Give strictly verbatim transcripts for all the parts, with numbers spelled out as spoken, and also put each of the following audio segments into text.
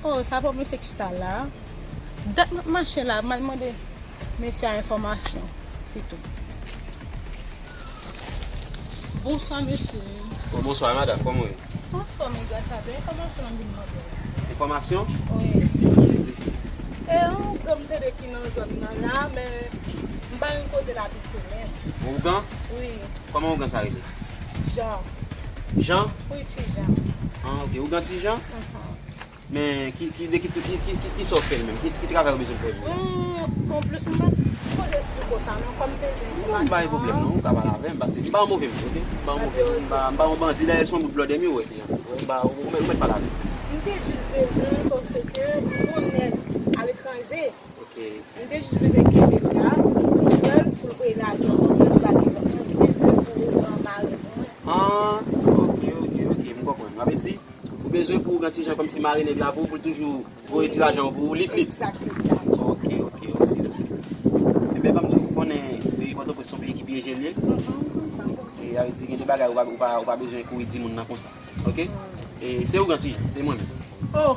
Oh, sa pa mesye ki chita la. Dat m ap mache la, m al mande mesye a enfòmasyon pito. Bonswa, mesye. Oh, bonswa, madam. Kòman w ye? Anfòm, wi, gras a Dye. Enfòmasyon m vin mande w. Enfòmasyon? Wi. E ki, e ki? E yon ougan m tande ki nan zòn nan la, men m pa konn kote l abite menm. Yon ougan? Wi. Kòman ougan sa rele? Jan. Jan? Wi, Ti Jan. Ah, ok. Ougan Ti Jan? Mhm. Men ki, ki, de ki, ki, ki, ki, ki sa w fè l menm? Ki, ki travay ou bezwen fè pou li? Bon, anplis, m pa t sipoze eksplike w sa, non, kòm m bezwen enfòmasyon. Non, m pa gen pwoblèm, non. Ou ka pale avè m, paske m pa yon move moun, ok? M pa yon move moun, m pa, m pa yon bandi, dayè se yon bout blòdè m ye, ou wè, m pa, ou, ou mèt, ou mèt pale avè m. M te jis bezwen, paske m gon nèg aletranje. Ok. M te jis bezwen kenbe l la, pou l fè l, pou l voye lajan pou mwen, pou l pa gen lòt moun. M te jis bezwen pou, euh, mare mwen. Ah, ok, ok, ok, m konprann. Sa vle di, ou bezwen pou ougan Ti Jan kòmsi mare nèg la pou ou, pou l toujou voye ti lajan pou ou, lit, lit. Egzak, egzak. Ok, ok, ok, ok. Ebyen, ban m di w, ou konnen peyi Pòtoprens se yon peyi ki pyeje l ye. Mhm, m konn sa, m konn sa. E sa vle di, gen de bagay ou pa, ou pa, ou pa bezwen kouri di moun nan konsa. Ok? E se ougan Ti Jan, se mwen menm. Oh,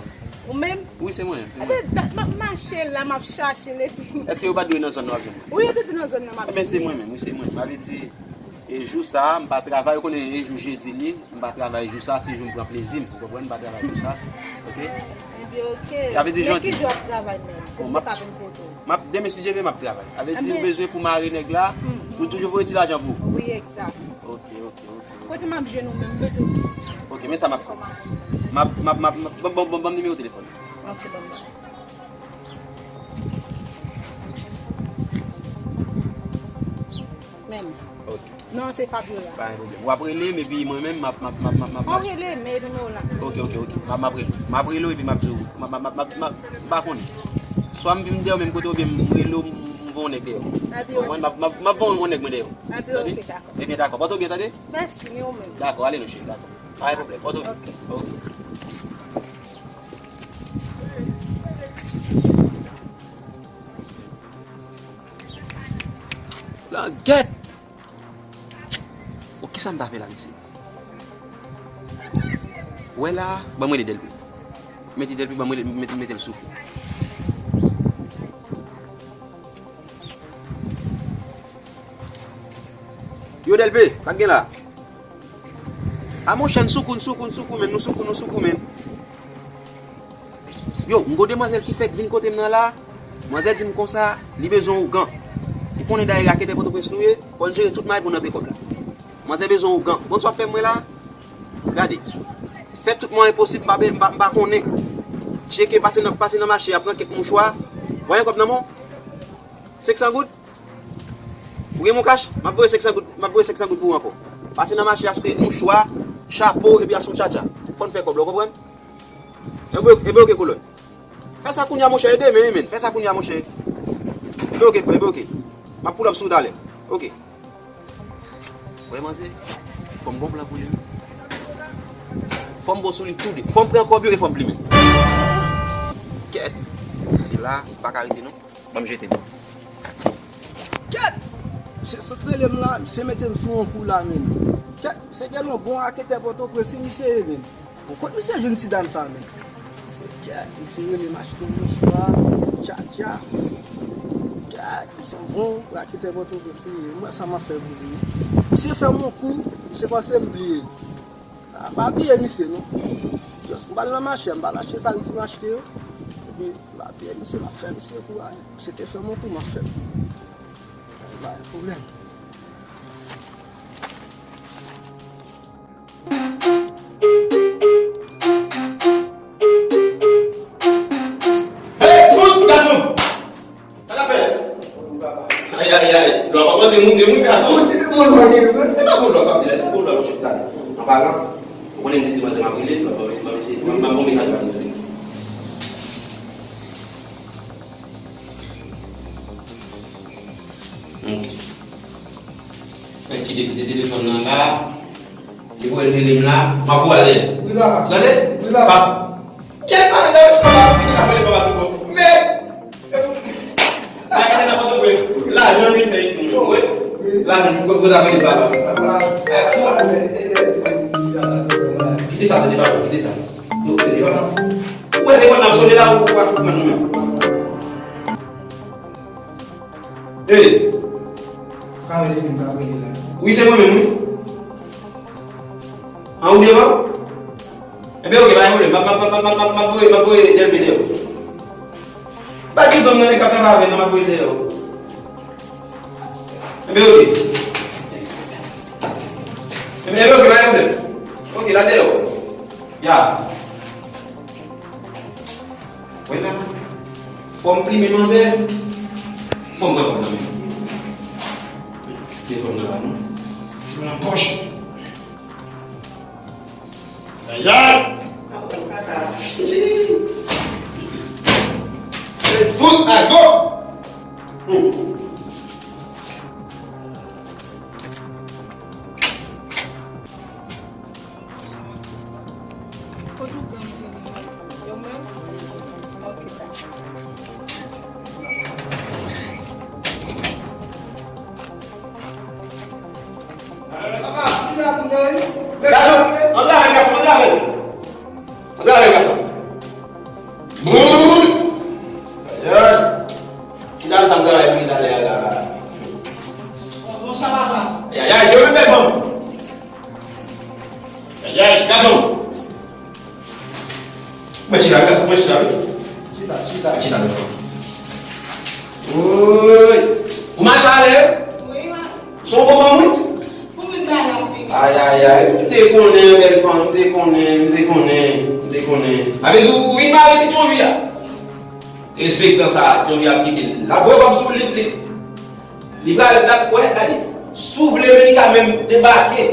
ou menm? Wi, se mwen menm, se mwen. Ebyen, dat m ap mache la, m ap chache l, epi. Èske yo pa t dwe nan zòn nan w ap jwenn mwen? Wi, yo te di nan zòn nan m ap jwenn. Ebyen, se mwen menm, wi, se mwen. Sa vle di, e jou sa a, m pa travay, ou konnen e jou jedi li, m pa travay jou sa a, se jou m pran plezi m, ou konprann, m pa travay jou sa a. Ok? Ebyen, ok. Sa vle di, men ki jan w ap travay menm? Bon, m ap, m ap, demen, si Dye vle, m ap travay. Sa vle di, ou bezwen pou mare nèg la, pou l toujou voye ti lajan pou ou. Wi, egzak. Ok, ok, ok, ok. Kote m ap jwenn ou menm, m bezwen. Ok, men sa m ap fè. M ap, m ap, m ap, m ap, ban, ban, ban, ban m nimewo telefòn. Ok, ban m. Menm. Ok. Non, se Fabiola. Pa gen pwoblèm. W ap rele m, epi mwen menm, m ap, m ap, m ap, m ap, m ap. W ap rele m, e nimewo la. Ok, ok, ok. M ap, m ap rele w. M ap rele w, epi m ap di w. M ap, m ap, m ap, m ap, m ap, m pa konnen. Swa m vin dèyè w menm kote, oubyen m rele w, m, m voye yon nèg dèyè w. Epi w konprann? M ap, m ap, m ap voye yon nèg mwen dèyè w. Epi w, tande? Ok, dakò. Ebyen, dakò. Pòte w byen, tande? Mèsi, men ou menm. Dakò, ale, mesye, dakò. Pa gen pwoblèm. Pòte w byen. Ok. Ok. Langèt! Bon, kisa m ta fè la, mesye? Wè la, ban m rele Dèlpe. Mete Dèlpe, ban m rele, mete, mete l sou kou. Yo, Dèlpe, sa k gen la? A monchè, n sou kou, n sou kou, n sou kou, menn, nou sou kou, nou sou kou, menn. Yo, m gon demwazèl ki fèk vin kote m nan la. Manzè di m konsa, li bezwen ougan. Ou konnen dayè raketè Pòtoprens nou ye, fò n jere tout mwayen pou n rantre kòb la. Manzè bezwen ougan. Bon, sa w ap fè mwen la? Gade. Fè tout mwayen posib, m pa, m pa, m pa konnen. Tcheke, pase nan, pase nan mache a, pran kèk mouchwa. Voye kòb nan men w. Senk san goud? Ou gen mon kach? M ap voye senk san goud, m ap voye senk san goud pou ou ankò. Pase nan mache, achte mouchwa, chapo, epi achte yon tchatcha. Fò n fè kòb la, ou konprann? Ebyen, ebyen, oke, kolòn. Fè sa kounye a, monchè, ede men, men. Fè sa kounye a, monchè. Ebyen, oke, frè, ebyen, oke. M ap pull up sou ou talè. Oke. Wè, manzè, fò m gon plan pou li, wi. Fò m bon sou li tou de. Fò m pran kòb yo e fò m plimen. Kèt. Gade la, m pa ka rete, non. Ban m jete m. Kèt! Misye sot rele m la, misye mete m sou yon kou la menm. Kèt, misye gen yon bon raketè Pòtoprens, se misye ye menm. Bon, kot misye jwenn ti dam sa menm? Misye kèt, misye rele m achte yon mouchwa, tchatcha. Kèt, misye yon bon raketè Pòtoprens, se mwen sa m ap fè pou li. Misye fè m yon kou, misye panse m bliye. A, m pa bliye misye, non. Just m al nan mache, m al achte sa l di m achte yo. Epi, m pa bliye misye, m ap fè misye kou a. Misye te fè m yon kou, m ap fè l. Pa gen pwoblèm. Hey, fout, gason! Sa k ap fèt? Ay, ay, ay. Lò pa panse moute, wi, gason. Ou di bon lò, li, wi. E pa bon lò, sa ap di la, e pa bon lò, monchè, tande. An palan, ou konnen m te di manzè m ap rele l, m ap, m ap eseye, m ap, m ap bon mesaj la pou tande. Ok. Mwen kite, kite telefòn nan la. Li pou el rele m la, m ap voye al dèyè. Wi, papa. Tande? Wi, papa. Pa. Kèt bagay sa, mesye, papa, misye ki t ap rele papa tout bon. Men, e fout. Bagay nan Pòtoprens. Lajan vin fè isit, wi. Wi. Lajan, gwo, gwo, t ap rele papa. Papa. E fout. Kite sa, tande, papa, kite sa. Yo, tande, papa. Ou Telefòn nan ap sone la, ou pa fout pran nou menm. Hey! Ka rele m, ka rele la. Wi, se mwen menm, wi. An, ou devan? Enben, oke, pa gen pwoblèm. M ap, m ap, m ap, m ap, m ap, m ap voye, m ap voye Delpe deyò. Pa gen dòm nan li k ap travay avè m nan, m ap voye l deyò. Enben, oke. Enben, enben, oke, pa gen pwoblèm. Oke, l al deyò. Ya. Wè la. Fò m plimen manzè. Fò m pran kòb nan men. Telefòn nan la, non. Telefòn nan pòch. Ayayay! Fout a go! Hmm. Kote w gen yo menm? Yo menm? Ok, dakò. Gason, antre avè l, gason, antre avè l. Antre avè l, gason. Ayayay. Ti dam sa m travay pou li talè a la. Bonswa, papa. Ayayay, se ou menm bèl fanm. Ayayay, gason. Mwen chita, gason, mwen chita, wi. Chita, chita. Mwen chita, mwen chita. Woy! Ou mache alè? Wi, papa. Se yon bon fanm, wi. Pou vin bay la, wi. Ayayay, m te konnen, bèl fanm, m te konnen, m te konnen, m te konnen. Sa vle di ou vin mare ti Tchonvi a? Respektan sa, Tchonvi ap kite l. L ap voye kòb sou lit li. Li pral, l ap, wè, gade. Si w vle, men li ka menm debake.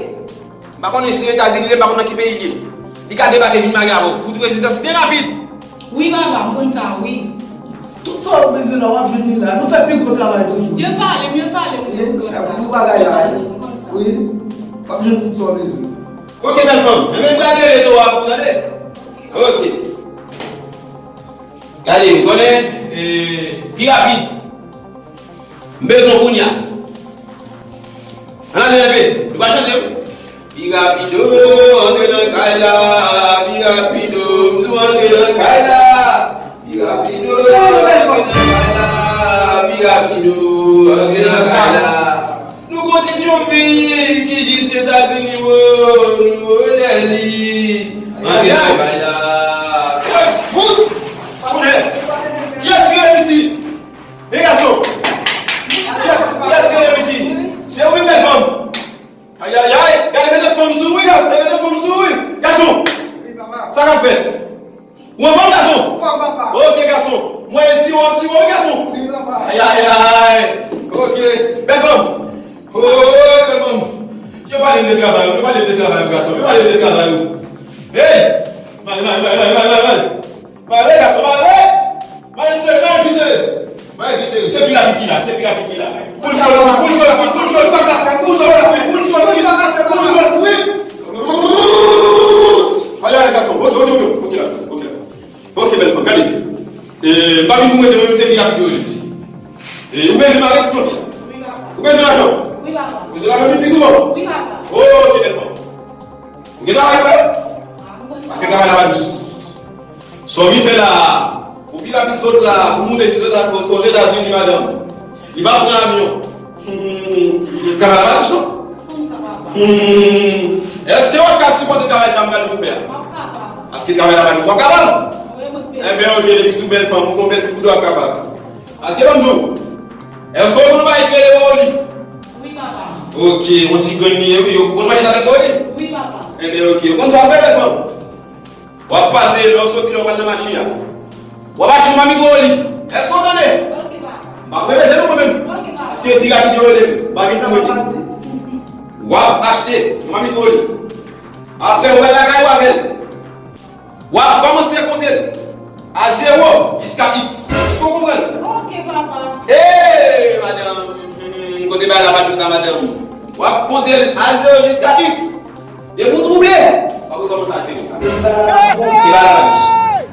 M pa konnen si se Etazini li ye, m pa konn nan ki peyi li ye. Li ka debake vin mare avè w. Fout rezistans byen rapid. Wi, papa, m konn sa, wi. Tout sa w bezwen la, w ap jwenn li la. Nou fè pi gwo travay toujou. Yo pale m, yo pale m pou sa. Fè pi gwo bagay la, wi. M konn sa. Wi. W ap jwenn tout sa w bezwen. Ok, bèl fanm. Enben, m pral rele to a pou w tande. Ok. Gade, ou konnen, eh, pi rapid. M bezwen w kounye a. Ann ale enpe. Nou pa chante, wi. Pi rapido, antre nan kay la. Pi rapido, m di w antre nan kay la. Pi rapido, antre nan kay la. Pi rapido, antre nan kay la. Nou gon ti Tchonvi ki jis Etazini, wo, nou voye dèyè li. Antre nan kay la. Woy, fout! Kounye! Kiyès ki rele isit? E gason! Kiyès, kiyès ki rele isit? Se ou menm bèl fanm? Ayayay! Gade, mete fanm sou ou, wi, gason! Mete fanm sou ou, wi! Gason! Wi, papa. Sa k ap fèt? Ou anfòm, gason? Anfòm, papa. Ok, gason. Mwen isi, w ap siwo, wi, gason? Wi, papa. Ayayay. Ok. Bèl fanm. Oy, bèl fanm. Yo pale m de travay ou, yo pale m de travay ou, gason. Yo pale m de travay ou. Hey! Mare, mare, mare. Mare, gason, mare. Mare sere, mare pi sere. Mare pi sere. Se pi rapid ki la, se pi rapid ki la. Full shot, full shot, full shot, full shot, full shot, full shot. Ay, ay, gason. Ok, ok, ok, ok. Ok la, ok la. Ok, bèl fanm, gade. E, m pa vin pou mete mwen, se pi rapid yo rele misye. E, ou bezwen mare tout jodi a? Wi, papa. Ou bezwen lajan? Wi, papa. Ou bezwen lajan vin pi souvan? Wi, papa. Ok, bèl fanm. Ou gen travay pou fè? Paske travay la pa dous. Sa w vin fè la a, pou pi rapid sot la, pou moute jis Ozetazini, madanm. Li pa pran avyon. Hmm, travay la pa dous non. Hmm, èske w ap ka sipòte travay sa m pral di w pou fè a? Paske travay la pa dous, w ap kapab. Enben, ok, depi sou bèl fanm, ou gon bèl figi, w ap kapab. Paske ban m di w, èske w konn yon bagay ki rele woli? Wi, papa. Ok, yon ti grenn li ye, wi. Ou konn manje sa avèk woli? Wi, papa. Enben, ok. Ou konn sa w fè, bèl fanm? W ap pase, lè w soti, lè w pral nan mache a, w ap achte yon mamit woli. Èske w tande? Ok, papa. M ap repete non mwen menm. Ok, papa. Paske yo di rapid yo rele m. M pa gen tan rete. W ap achte yon mamit woli. Apre, ou pral lakay ou avè l. W ap kòmanse konte l a zewo jiska x. Èske w konprann? Ok, papa. Ee, madanm, kote bagay la pa dous la, madanm. W ap konte l a zewo jiska x. Depi w twouble, w ap rekòmanse a zewo. Se bagay la pa dous.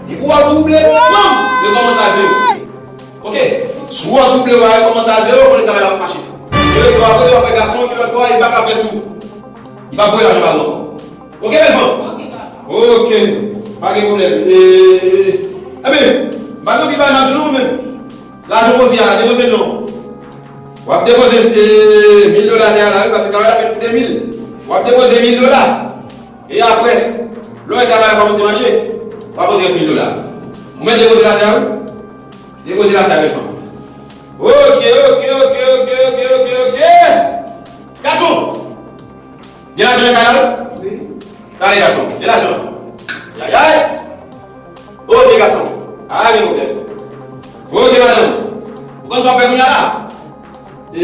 Depi w ap twouble, pam, rekòmanse a zewo. Ok? Si w ap twouble, w ap rekòmanse a zewo, konnen travay la p ap mache. E lòt bò a kote w ap wè gason, epi lòt bò a, li pa ka fè sou ou. Li p ap voye lajan ba ou ankò. Ok, bèl fanm? Ok, papa. Ok. Pa gen pwoblèm. E, Depoze a, depoze l non. W ap depoze, eh, mil dola atè a la, wi, paske travay la fèt pou de mil. W ap depoze mil dola. E apre, lè w wè travay la kòmanse mache, w ap rantre rès mil dola. Ou mèt depoze l atè a, wi. Depoze l atè a, bèl fanm. Oke, oke, oke. Gason! Gen lajan nan kay la, wi? Wi. Pale, gason. Gen lajan. Ayayay! Oke, gason. A, gen pwoblèm. Oke, madanm. Ou konn sa w fè kounye a la? E,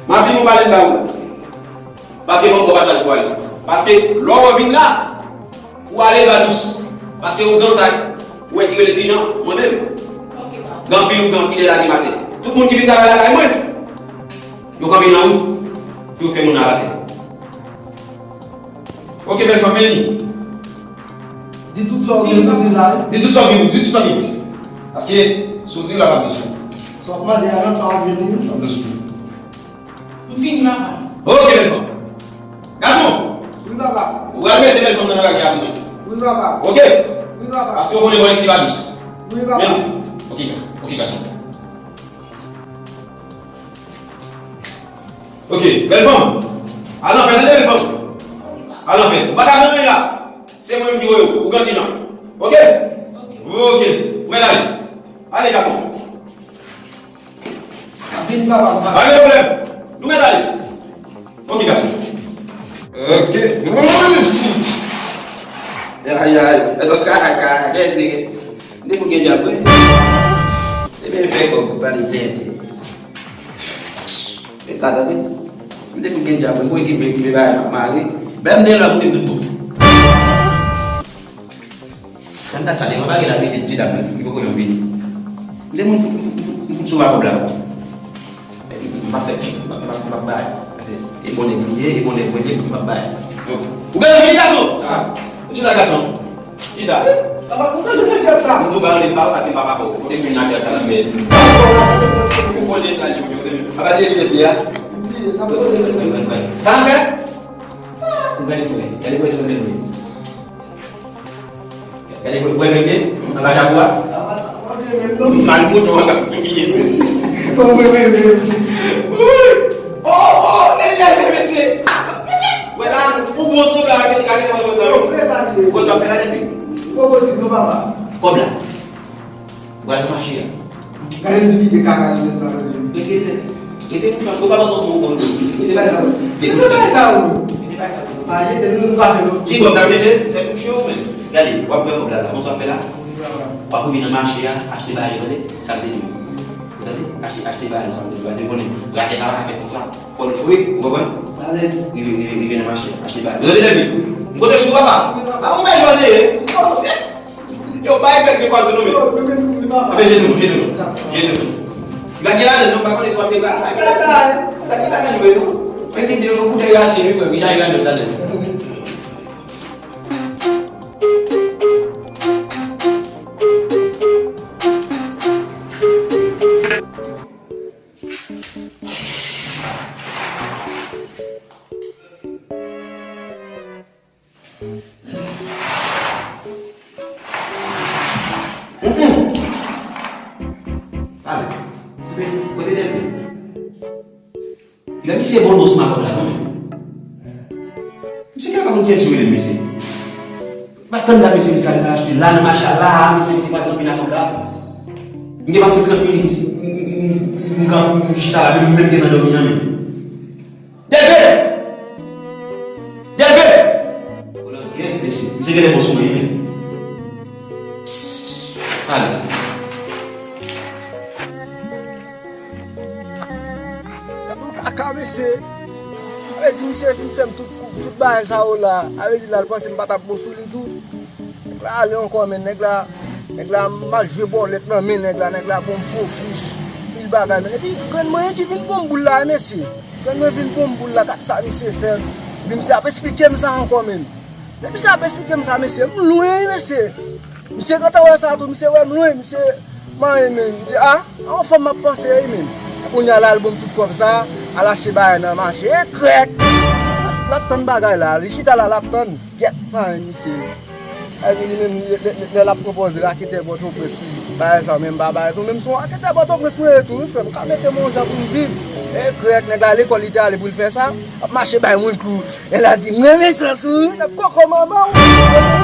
m ap li yon balèn ba ou. Paske fò m pran pasaj pou ale. Paske lè w vin la, ou ale ba dous. Paske ougan sa, ou wè ki rele Ti Jan, mwen menm. Gen anpil ougan ki lè lage m atè. Tout moun ki vin travay lakay mwen, yo kanpe nan wout pou yo fè moun nan al atè. Oke, bèl fanm, men li. Di tout sa w gen pou di la, wi. Di tout sa w gen pou di, di tout sa w gen pou di. Paske, si w di la, pa bezwen. Sa w ap mande a la, sa w ap jwenn li, wi. Sa w bezwen. M fini, papa. Oke, bèl fanm. Gason! Wi, papa. Ou pral mete bèl fanm nan nan bagay a pou mwen. Wi, papa. Oke? Wi, papa. Paske w konnen bò isi pa dous. Wi, papa. Men, oke, oke, gason. Oke, bèl fanm. Al anpè, tande, bèl fanm. Al anpè. Ou pa ka nan anyen la. Se mwen menm ki voye w. Ou gen Ti Jan. Oke? Oke. Ou mèt ale. Ale, gason. Vin, papa, m pa. Pa gen pwoblèm. Nou mèt ale. Oke, gason. Oke. Ayayay. Eto kaka, kaka, kaka. M te fout gen djab, wi. Ebyen, fè kòb, pa li tenten. E ka tande. M te fout gen djab, mwen, mwen ki vle, ki vle bagay, m ap mare. Bèm de lòm, m te tout bon. Nan dat sa, devan bagay la, mete ti dam nan, li poko janm vini. M te moun fout, m fout, m fout sou makòb la. M pa fè, m pa, m pa, m pa bay. E bon nèg li ye, e bon nèg mwen ye, m pa bay. Ou gade vini, gason? Ah, chita, gason. Chita. Papa, ou gade vini, sa? M tou ba li pa, paske papa ko. Kote vin nan sa nan mèd. Ou fò de sa, li, kote vin. Papa, de li, de a. Sa fè? Ou gade vini, gade vini, sa nan mèd. Gade, wè, wè, bebe, anba tabou a. Mal mouton an k ap toupiye. Oh, oh, oh, gade, gade, mesye. Mesye, wè la, ou bon sou la, gade, gade, gade, gade, gade. Ou bon sou la, depi. Kòb la. Ou al mache a. Gade m di kite kaka li nèt sa, mesye. Rete nèt. Rete kouch la, ou pa panse ou bon, bon. Rete bay sa, wi. Rete bay sa, wi. Rete bay sa, wi. Pa jete, nou, nou pa fè non. Ki kòb ta mete? Fè kouch yo, men. Gade, w ap pran kòb la, la. Konsa w ap fè la. W ap rive nan mache a, achte bagay yo, tande? Sa m te di w. Ou tande? Achte, achte bagay yo, sa m te di w. Paske ou konnen, rakèt la pa ka fèt konsa. Fò l fre, ou konprann? Rive, rive, rive nan mache a, achte bagay. Ou tande, Dèvi? M konte sou ou, papa. A, ou bèl jwè w te ye. Ou kòmanse. Yo, bay bèk de pwazon nou, men. Ebyen, jete nou, jete nou. Jete nou. Li pa gen ladan, non, pa konnen si w ap te ba. Li pa gen ladan, li, non. Men gen de yon boutèy rache, wi, frè, ki jayi ladan, ladan. Ale, kote, kote Dèvi? Piga misye bon dosman kòb la, non, men. Misye gen pa konn kiyès yo rele misye. Pa tann la, mesye, misye al achte la nan mache a la, mesye, misye pa janm vin ak kòb la. M gen pase trant minit, misye, m, m, m, m, m, m, m chita la, menm, menm gen nan dòmi an, men. Dèvi! Dèvi! Olan gen, mesye, misye genlè bon sou mwen, men. Ale. Gad yon kaka, mesye. Sa vle di misye fin fè m tout, tout bagay sa yo la. Sa vle di la, l panse m pa t ap bon sou li tou. Nèg la ale ankò, men nèg la, nèg la mal jwe bòlèt nan men nèg la. Nèg la ban m fo fich, pil bagay, men. Epi grenn mwen ki vin ban m boul la, mesye. Grenn mwen vin ban m boul la, gad sa misye fè. Epi misye ap esplike m sa ankò, men. Depi sa ap esplike m sa, mesye, m lwen, wi, mesye. Misye gentan wè sa tou, misye wè m lwen, misye manyen, men. M di, a, a yon fanm m ap panse, wi, men. Kounye a la, l ban m tout kòb sa, al achte bagay nan mache. E krèk! L ap tann bagay la, li chita la, l ap tann. Gyèt manyen, misye. Epi li menm, lè, lè, lè, lè l ap pran pòz raketè Pòtoprens, wi. Bagay sa menm pa bagay tou, menm si w aketè Pòtoprens mwen ye tou wi frè m, ka mete m yon jan pou m viv. E krèk nèg la lekòl li te ale pou l fè sa, ap mache bay moun kou. E la di m renmen sa sou wi, nèg koko manman w.